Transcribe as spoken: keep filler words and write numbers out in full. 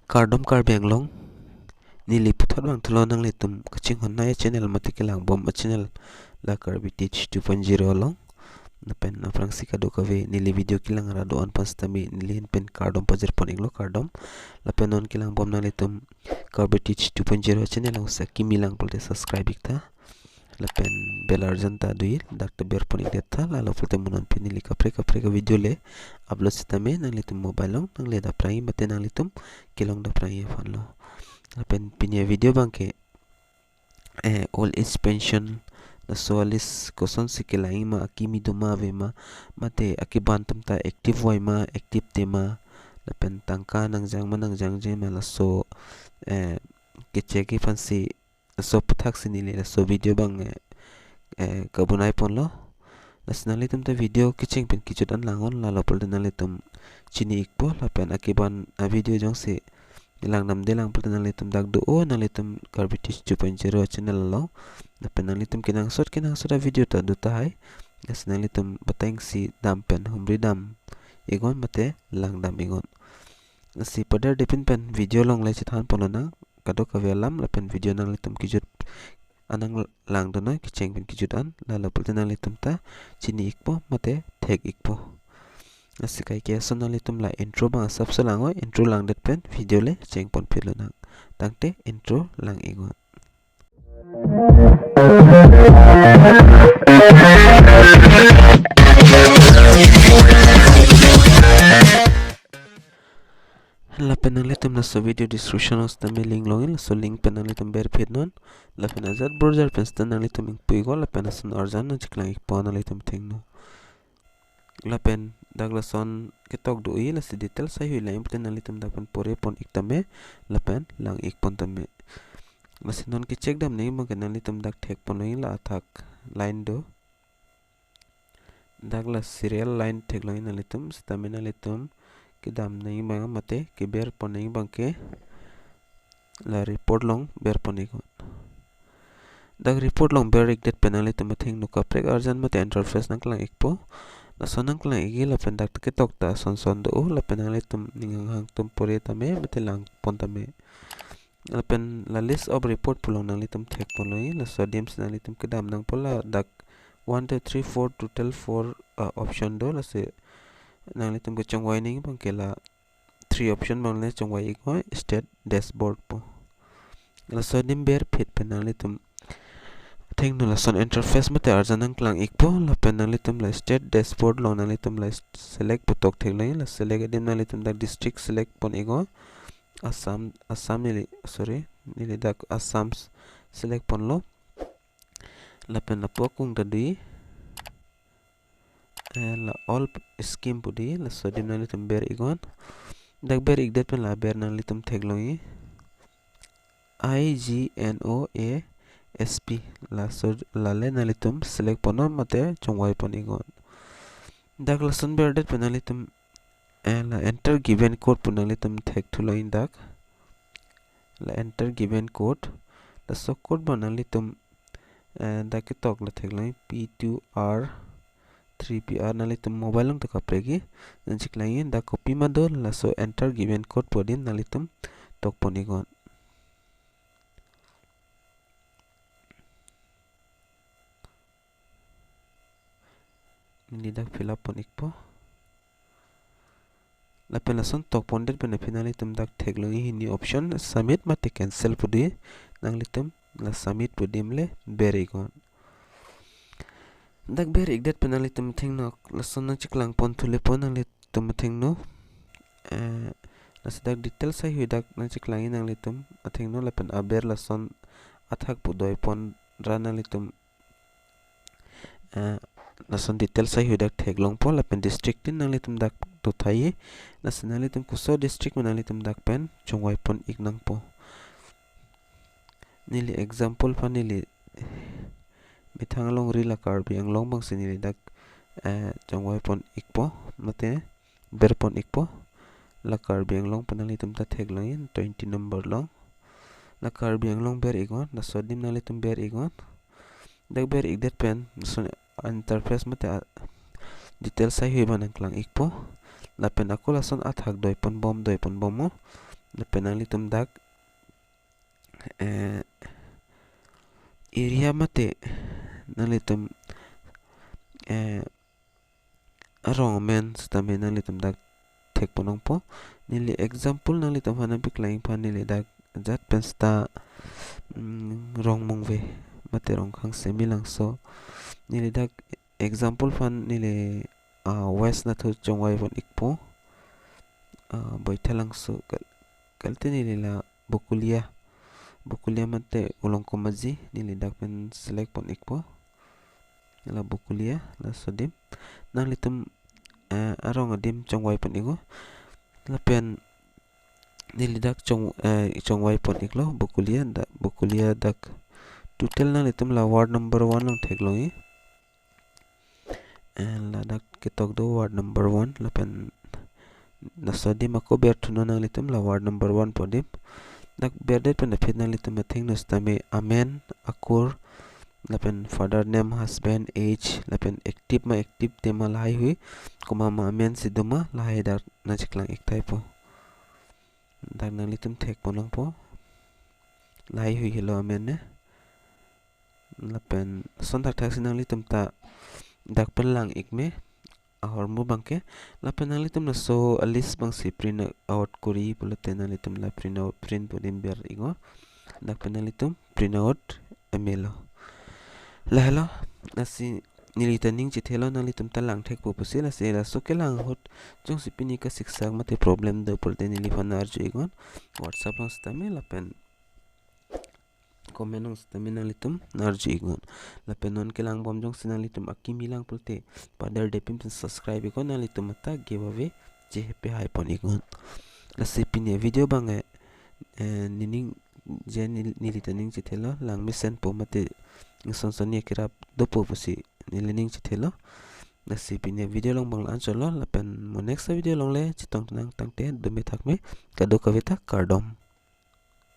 Kardom Karbi Anglong, neli puthot vangthulo nanglitum kachinghon nai channel mate kelangbom a channel la Karbi Teach two point zero along. Lapen aphrangsi kadokave neli video kelang ra do-an pen sitame neli ahin pen kardom pajirpon iklo, kardom. Lapen non kelangbom nanglitum Karbi Teach two point zero channel along si akimi lang pulote subscribe iktha. Lapen bell arjan ta do-i, dak ta berpon ikdet tha, lalo pulote mo non pen neli kaprek kaprek a video le upload sitame nanglitum mobile along nangle dapprang-i mate nanglitum kelong dapprang-i aphanlo. Lapen pini a video abangke, eh, old age pension, laso a list kosonsi kelang-i ma, akimi do ma ave ma, mate akeban atum ta active vai ma, active te ma, lapen tangka nangjang ma nangjangje ma, laso, eh, kecheck-i aphansi laso aputhaksi neli laso video abang, eh, eh, kabonai ponlo. Lasi nanglitum ta video kecheng pen kejut an lang-on, lalo pulote nanglitum chini ikpo, lapen akeban a video jongsi langdamde lang pulote nanglitum dak do-o, nanglitum Karbi Teach two point zero channel along. Lapen nanglitum kenangsot kenangsot a video ta do tahai. Lasi nanglitum batengsi dam pen humri dam iknon mate langdam iknon. Lasi paderdepin pen video along le chethan ponlonang kadokave alam, lapen video nanglitum kejut an nang langdun noi, kecheng pen kejut an, lalo pulote nanglitum ta chini ikpo mate thek ikpo. Lasi kaike ason nanglitum la intro abang asapso lang-oi, intro langdet pen video le chengpon philonang. Tangte intro lang iknon. Lapen nanglitum laso video description along sitame link long-i, laso link pen nanglitum berphit non. Lapen ajat browser pen sita nanglitum ingpu iknon, lapen lason arjan nangcheklang ikpo nanglitum thengno. Lapen dak lason ketok do-i, lasi details haihui lang-i pulote nanglitum dak pen porepon ik tame, lapen lang ikpon tame. Lasi non kecheck dam nangji abangke nanglitum dak thekponlong-i, la athak line do. Dak la serial line theklong-i nanglitum, sitame nanglitum kedam nangji abang mate keberpon nangji abangke la report along berpon iknon. Dak report along ber ikdet pen nanglitum athengno kaprek arjan mate interface nangklang ikpo. Lason nangklang ikji lapen dak ketok ta son son do-o, lapen nanglitum ning hanghang atum pore tame mate langpon tame. Lapen la list of report pu along nanglitum thekponlong-i, laso adim si nanglitum kedam nangpo, ladak one, two, three, four, total four, ah, option do, lasi nanglitum kechongvai nangji abangke la three option abang le chongvai iknon, state dashboard pu. Laso adim berphit pen nanglitum athengno lason interface mate arjan nangklang ikpo, lapen nanglitum la state dashboard along nanglitum la select pu tok theklong-i, la select adim nanglitum dak district select pon iknon, Assam, Assam neli, sorry, neli dak Assam s-, select ponlo. Lapen lapu akung ta do-i, eh, la all scheme pu do-i, laso adim nanglitum ber iknon. Dak ber ikdet pen la aber nanglitum theklong-i, I G N O A S P, laso la le nanglitum select ponnon mate chongvai pon iknon. Dak lason berdet pen nanglitum, eh, la enter given code pu nanglitum thekthulo-i dak. La enter given code. Laso code abang nanglitum, eh, dak ketok la theklong-i P two R three P R, nanglitum mobile along ta kaprek-i nangcheklang-i, dak kopima do laso enter given code pu adim nanglitum tokpon iknon. Neli dak fill up pon ikpo. Lapen lason tokpondet pen aphi nanglitum dak theklong-i hini option submit mate cancel pu do-i, nanglitum la submit pu adim le ber iknon. Dak ber ikdet pen nanglitum athengno lason nangcheklang pon thulepo nanglitum athengno. Eh, lasi dak details haihui dak nangcheklang-i nanglitum athengno, lapen aber lason athak pu doipon ra nanglitum, eh, lason details haihui dak theklongpo, lapen district tin nanglitum dak do thai-i, lasi nanglitum koso district ma nanglitum dak pen chongvai pon ik nangpo. Neli example aphan neli methang alongri la Karbi Anglong abangsi neli dak, eh, chongvai pon ikpo, mate berpon ikpo. La Karbi Anglong pu nanglitum ta theklong-i twenty number along. La Karbi Anglong ber iknon, laso adim nanglitum ber iknon. Dak ber ikdet pen lason interface mate a details haihui abang nangklang ikpo. Lapen ako lason athak doipon bom, doipon bomnon. Lapen nanglitum dak, eh, area mate nanglitum, eh, arong amen sitame nanglitum dak thekpon nangpo. Neli example nanglitum aphan nangpaklang aphan neli dak jat pen sita, mm, Rongmongve mate Rongkhang Semelangso. Neli dak example aphan neli, ah, West Nathur chongvaipon ikpo. Ah, Baithalangso kal-, kalite neli la Bokulia. Bokulia mate Ulongkomaji neli dak pen select pon ikpo. La Bokulia, laso adim. Nanglitum, eh, arong adim chongvaipon iknon. Lapen neli dak chong, eh, chongvaipon iklo Bokulia dak, Bokulia dak. Total nanglitum la ward number one along theklongji. Eh, ladak ketok do ward number one, lapen laso adim ako berthunon nanglitum la ward number one pu adim. Dak berdet pen aphi nanglitum athengno sitame amen, akur, lapen father name, husband, age, lapen active ma active te ma lahaihui, komat ma amensi doma lahai dak nangcheklang ik taipo. Dak nanglitum thekpon nangpo. Lahaihui helo amen ne. Lapen lason thakthaksi nanglitum ta dak pen lang ik me ahormu abangke. Lapen nanglitum laso a-list abangsi print out kori pulote nanglitum la print out, print pu adim ber iknon. Dak pen nanglitum print out melo. Lahelo, lasi neli ta ning chethelo nanglitum ta lang thekpo pusi, lasi laso kelang ahut jongsi pini kasiksak mate problem do pulote neliphan arju iknon. WhatsApp along sitame lapen comment along sitame nanglitum arju iknon. Lapen non kelangbom jongsi nanglitum akimi lang pulote padar depin pen subscribe iknon, nanglitum ata giveaway chehepehai pon iknon. Lasi pini video abang, eh, eh, nening je nel-, neli ta ning chethelo, lang mesenpo mate ingson sonni akerap dopo pusi neli ning chethelo. Lasi pini video along abang la-anchotlo, lapen mo next video along le chetong nang tangte dome thakme, kadokave ta kardom.